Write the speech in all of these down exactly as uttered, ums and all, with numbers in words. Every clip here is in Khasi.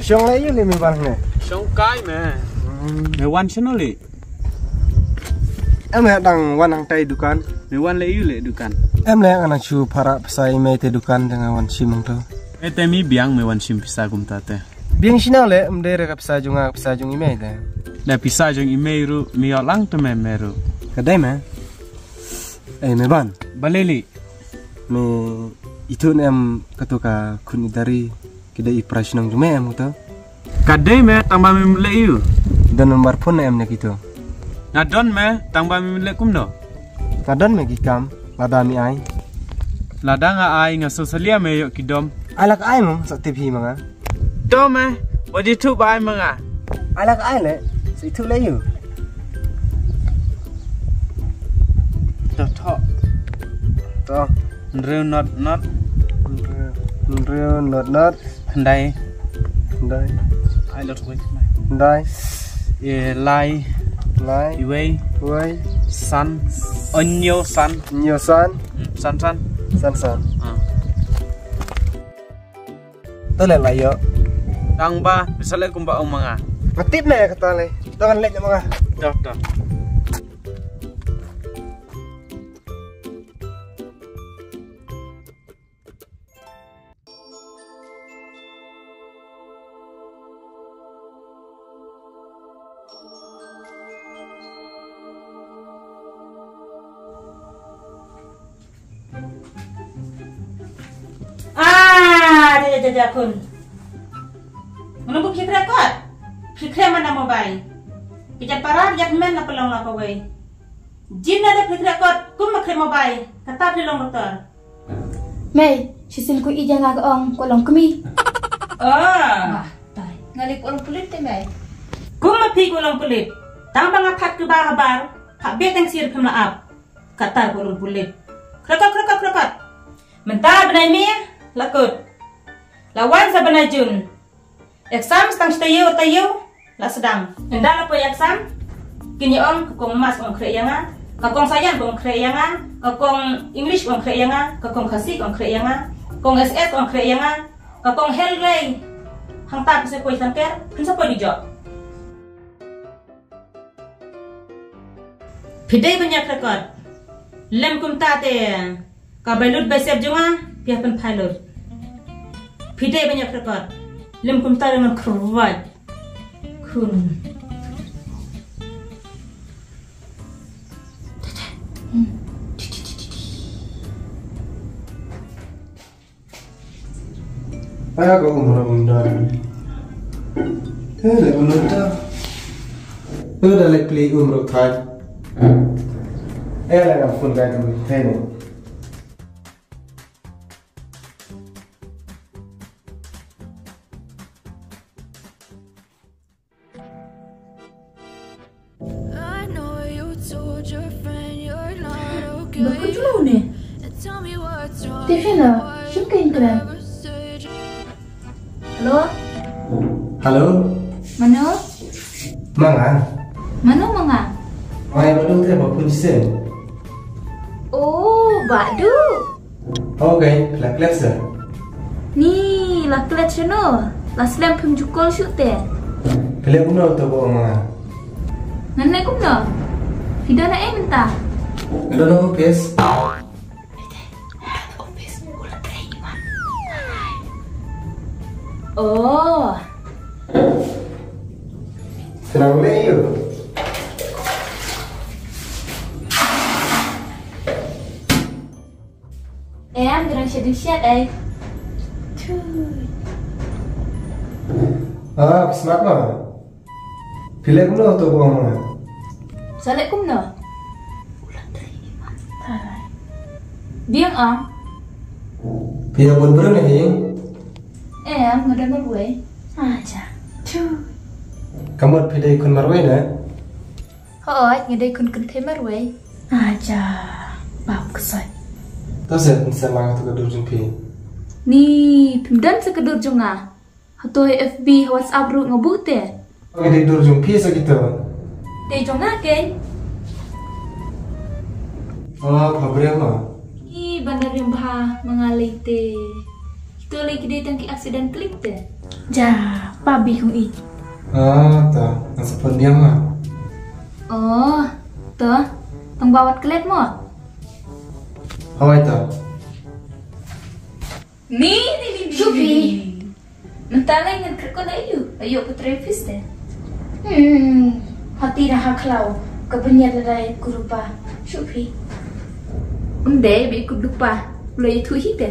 Shong leh ïa u leh me wan ne. Shong kai me. Hmm. Me wan shano leh? Em leh dang wan hangtai dukan. Me wan leh ïa u leh dukan. Em leh nga nang shu para pisa i mei te dukan te nga wan shim hangto. Me te mi biang me wan shim pisa kumta te. Biang shano leh em dei re ka pisa jong nga ka pisa jong i mei te. Da pisa jong i mei ruh me ïoh lang te me me ruh. Ka dei me. Ei me ban. Balei leh. Me ithuh ne em kato ka khun i dari ki dei i para shnong jong me em kato. Ka dei me tang ba me leh ïa u. Don number phone ne em ne kito. Nga don me tang ba me leh kumno. Nga don me ki kam lada me ai. Lada nga ai nga sngewsalia me ïoh ki dom. Ai la ka ai mo sa tip hi ma nga. To me, wat ithuh ba ai ma nga. Ai la ka ai leh, sa ithuh leh ïa u. To to. To. Hynriew not not. Hynriew not not. Hyndai. Hyndai. Ai lot wei. Hyndai. E lai. Lai. Iwei. Wei. San. Onyo san. Onyo san. Hmm, san san. San san. Ah. To leh la ïoh. Tang ba pisa leh kumba ong ma nga. Nga tip ne kata leh. To kan leh ma nga. To to. Ah, ja ja ja ja khun. Mano ko phikre kot? Phikre mana mobile. Pija para pija men la pelong la kawei. Jin na da phikre kot, kum ma kre mobile. Kata phi long doktor. Mei, shisien ko ija nga ka ong ko long kmie. Ah. Bah, tai. Nga leh ko long pulit te mei. Kum ma phi ko long pulit. Tang ba nga phat ka ba habar, phat be tang sir phim la ap. Katar ko long pulit. Krekot krekot krekot. Mynta bnai Mei la kut. La wan sa bnai Jun. Exam tang shi taïew taïew la sdang. Ynda la poi exam, kin ïa ong ka kong Maths kong khreh ïa nga, ka kong Science kong khreh ïa nga, ka kong English kong khreh ïa nga, ka kong Khasi kong khreh ïa nga, kong S S kong khreh ïa nga, ka kong Health lei. Hangta phi sa poi tang ker, phin sa poi di jok. Phi dei ban ïa krekot. Lem kumta te ka bai lut bai sep jong nga phi hap ban phai lut. Phi dei ban ïa krekot. Lem kumta te ngan khrwat. Khun. Aya ko umra umdan. Eh, le umra ta. Eh, da le pli umra thai. Eh, le na phone kai tu, thai no. Ba kut jlo ne. Te shana, shim kein kren. Hello? Hello? Mano? Ma nga. Mano ma nga? Ma nga, Bah Duk te ba pun sen. Oh, Bah Duk. Okay, la klet sa. Ni, la klet shano? La slem phim ju call shuh te. Klet kumno to ko ma nga. Ngan leh kumno? Phi don na ei mynta? Nga don office. Office, u la trei man. Oh. Senang leh yu. Em, kena shet shet ai. Thui. Ah, smart ma. Phi leh kumno to ko ma. Sa leh kumno? Biang am. Phi ïa bun briew ne hi? Em, nga don marwei. Acha. Thui. Ka mut phi dei khun marwei ne? Hooid, nga dei khun kynthei marwei. Aja, bam ksoi. To se, se ma nga to ka dur jong phi. Ni, phim don sa ka dur jong nga. Hato ha F B, ha WhatsApp ruh nga buh te. Nga dei dur jong phi sa kito. Te jong nga kein. Oh, pha briew ma. Ni, ban da rim bha, ma nga lei te. Kito lei ki dei tang ki accident klik te. Ja. Pa bi kong i. Ah, ta, ngan sa pyndiang ma. Oh, ta, tang ba wat klet mo. Hoi ta. Ni, ni, ni, ni, Shufi. Ni, ni, ni. Mynta lai ngan kyrkhu na ïu, ïu ka trei office te. Hmm, hati na ha khlaw, ka bniat la dai ku rupa, Shufi. Ym dei bi ku rupa, la ïu thu hi te.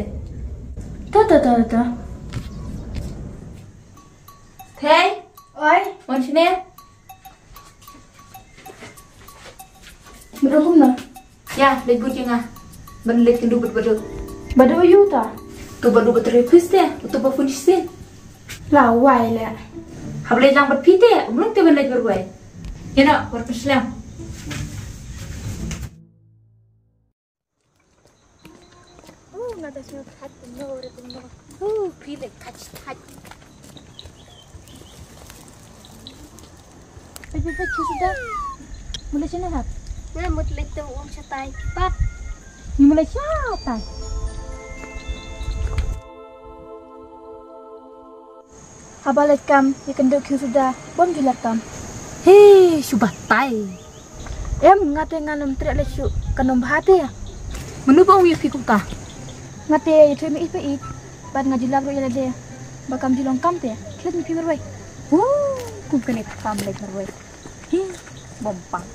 Ta, ta, ta, ta. Thei. Oi. Mon sini. Mut ong kumno? Ya, leit bud ïa nga. Ban leit kynduh bad Badu. Badu ïu ta? Tu Badu ba trei office te, utu ba phone shisien. La wai le. Hap leit lang bad phi te, um long te ban leit marwei. Ïa no, war pynslem. Uh, nga da sngewthuh kumno re kumno. Uh, phi le khat khat. Phi phi phi chu suda. Mula sini hap. Mula mut lek tu um shatai kipat. Ni mula shatai. Haba leit kam, ïa kynduh khing suda, bym ju leh kam. He, shu batai. Em, nga te ngan ym treh leit shuh, kan ym bha te. Mano ba ong ïa phi kumta? Nga te ïathuh ïa me ïeit pa ïeit, bad nga ju lap ruh ïa lade. Ba kam ju long kam te, klet me phi marwei. Hu, kum kane kam leit marwei. Hi, bym pang.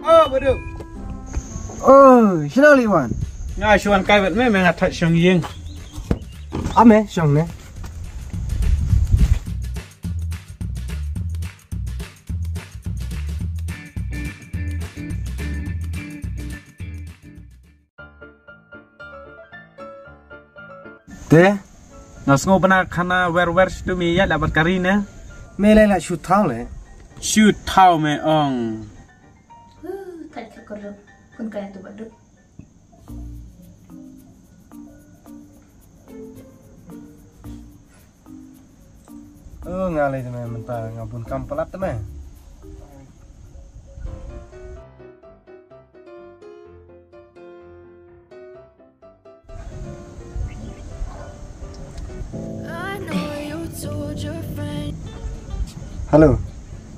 Oh, Badu. Oh, shano la wan? Nga shu wan kai bad me, me nga thait shong ïing. Ame shong ne. Te, nga sngew ba na khana wer wer shu tu mi ïa la bad kari ne. Me le la shu thaw le. Shu thaw me ong. Huh, thait ka kordor. Kun kaya tu Badu. Oh, nga lei te me mynta nga bun kam palat te me. Hello.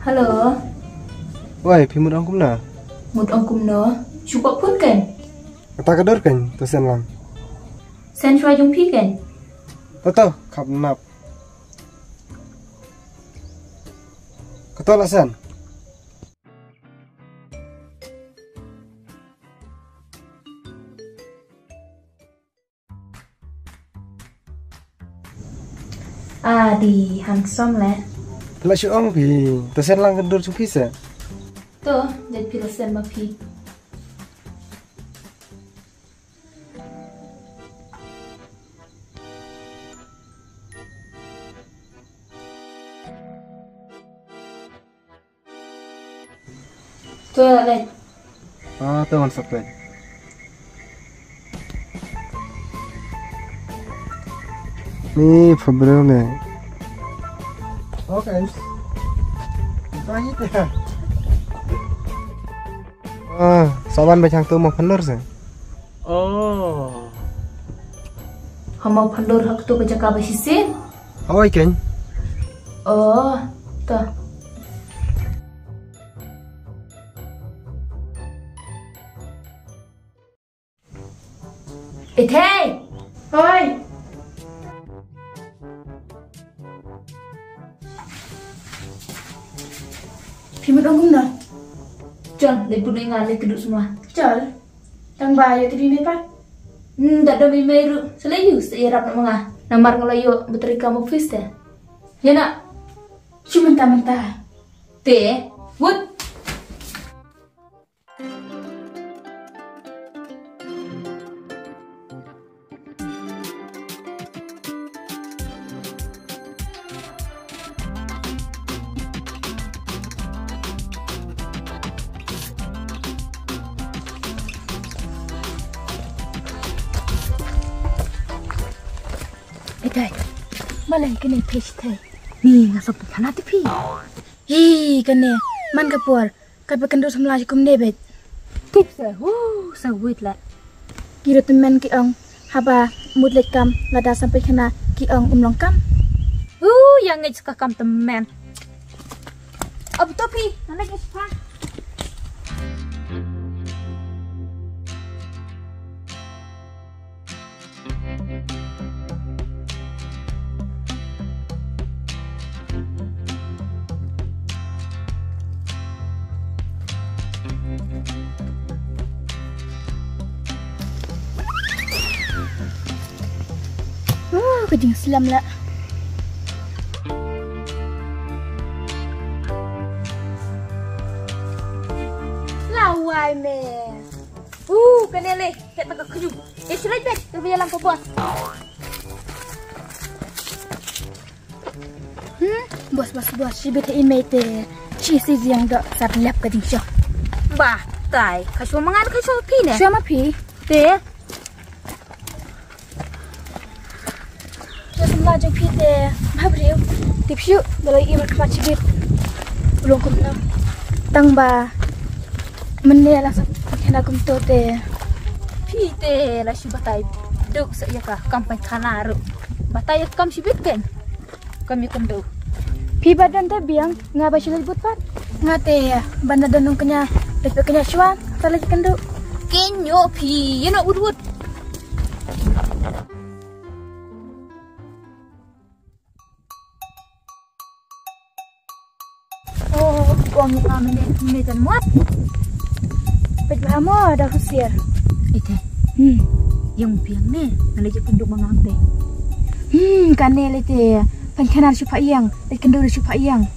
Hello. Wai, phi mut ong kumno? Mut ong kumno? Shu kwah phone kan? Kata ka dor kan, to send lang. Send shuwa jong phi kan? To to, khap nap. Kato la send. Ah, dei handsome le. Phi la shu ong phi, to send lang ka dur jong phi se. To, jait phi la send ma phi. To leit. Ah, to ngan sa peit. Ni problem ne. Okay. Ito ang ito. Ah, sawan ba chang tu mo phanlur se. Oh. Ha mo phanlur ha katu ka jaka ba shisien. Hawai ken. Oh, ta. Ithei. Hoi. Phi mut ong kumno? Chal, leit bud ïa nga leit kynduh sumar. Chal. Tang ba ïa te phi mei pat. Hmm, da da mei mei ruh. Sa leit ïoh sa ïarap na ma nga. Namar nga la ïoh battery kam office te. Ïa na. Shu mynta mynta. Te. Wut. Ithei. Balei kane phi sthei? Ni nga sop pynkhana te phi. Hi kane man ka por. Ka pyndonkam samla shi kumne bet. Tip sa hu sa wit la. Ki ruh tymmen ki ong haba mut leit kam lada sampai khana ki ong um long kam. Hu yang ngej ka kam tymmen. Ab to phi, nana ngej pa. Oh, ka jingslem la. Lawai me. Uh, kane le, ket taka kyu. Ye shurai bet, tu biya lang ko bos. Hmm, bos bos bos, shi bet i me te. Shi si jiang do sat lep ka jingshok. Bah, tai, ka shwa mangan ka shwa phi ne. Shwa ma phi. Te. Te samla jong phi te bha briew. Tip shuh, balei i mat khmat shibit. Long kumno. Tang ba mynne la sa khana kumto te. Phi te la shu batai duk sa ïa ka kam pynkhana ruh. Batai ïa ka kam shibit ken. Kam ïa kynduh. Phi ba don te biang, nga ba shu leit bud pat. Nga te ban da don nong kñia, leit kñia shuwa, sa leit kynduh. Kynñiuh phi, ïa noh wut wut. Oh, kong ïa nga mynne, mynne jan muat. Peit ba mo da husiar. Ite. Hmm. Ïa u biang ne, nga leit kynduh ma nga te. Hmm, kane leit te. Pynkhana shu pha ïang, leit kynduh shu pha ïang.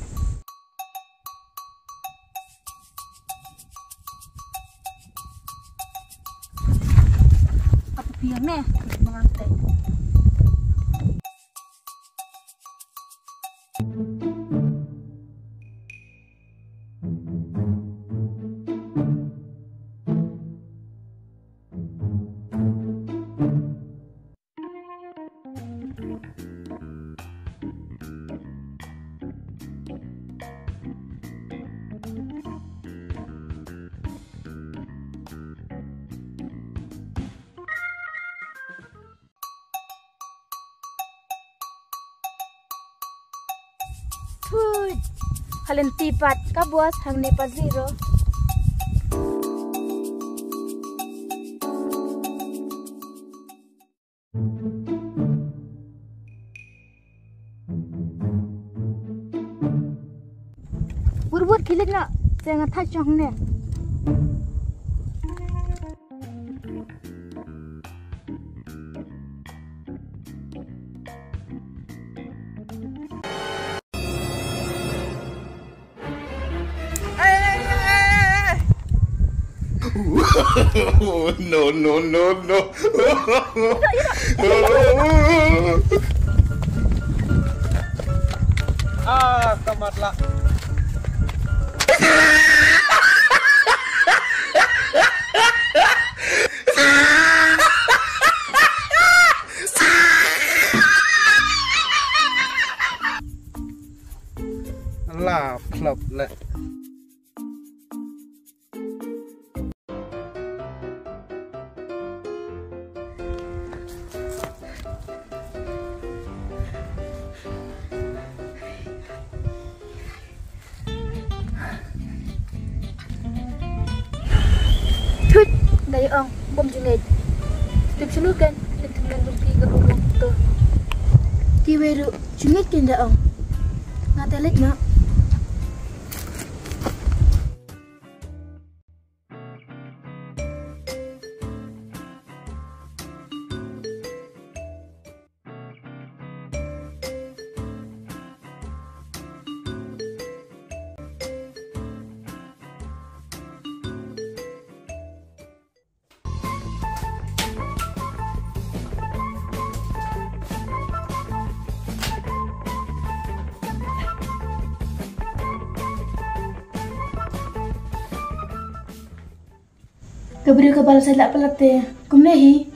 Apa biang ne, ma nga te. Thui. Halin tipat ka bos hangne pa zero. Wur wur kilik na, te nga thach chong ne. No, no, no, no. Ah, kamat lah. La plop le. Thut, dei ong bom jingit. Tip sunu kan, tip sunu kan bom pi ka bom to. Ki weru jingit kin da ong. Nga te lek na. Ka briew kaba la sait lah palat te kumne hi.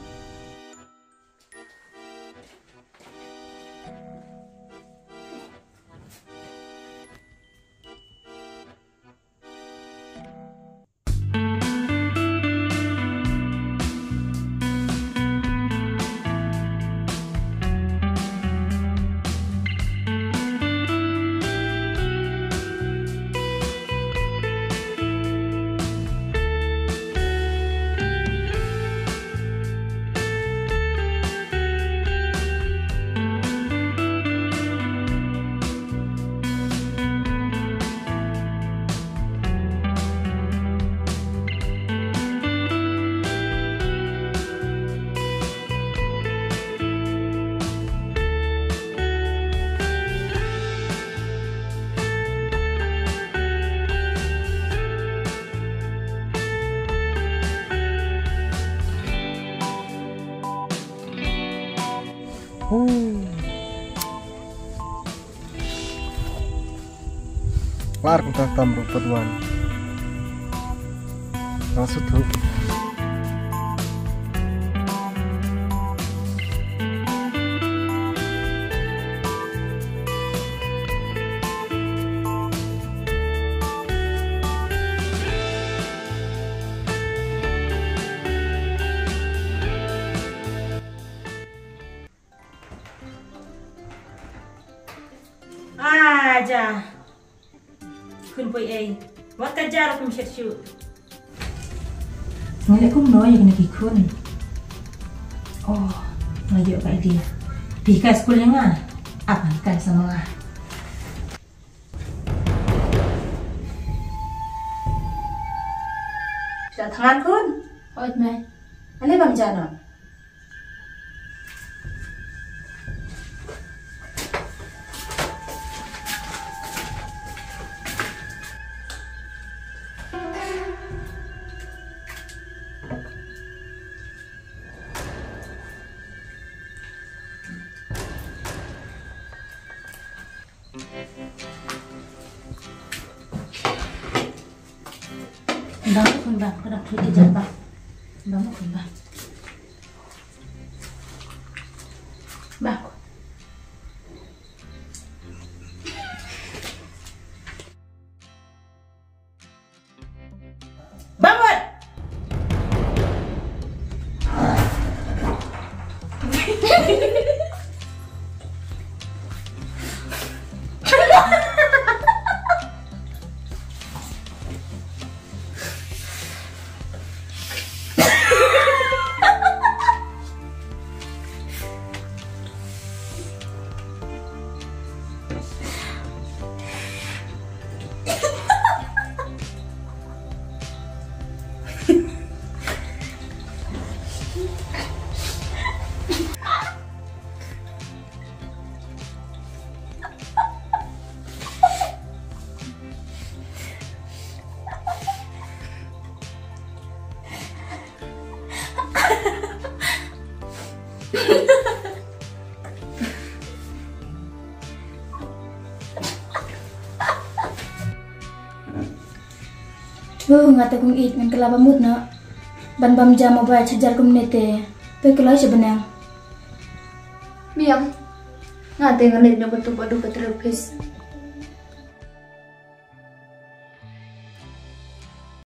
Lar kumta tam ruh pat wan. Nga sngewthuh. Ah, ja. Khun poi ei. Wat ka jar kum shet shu. Nga leh kumno ïa kine ki khun. Oh, nga ïoh ka idea. Phi kai skul ïa nga. Apa kai sama nga. Phi da thngan khun? Hooid mei. Ale bam ja noh. Bang khun bang, ka dok thik ki jaba. Bang khun bang. Bang. Bang wat. Huh, nga te kong ïeit ngan kylla ba mut noh. Ban bam ja mobile charger kumne te. Te kylla sha bneng. Miam. Nga te ngan leit noh ban tuh ba duk ka therapist.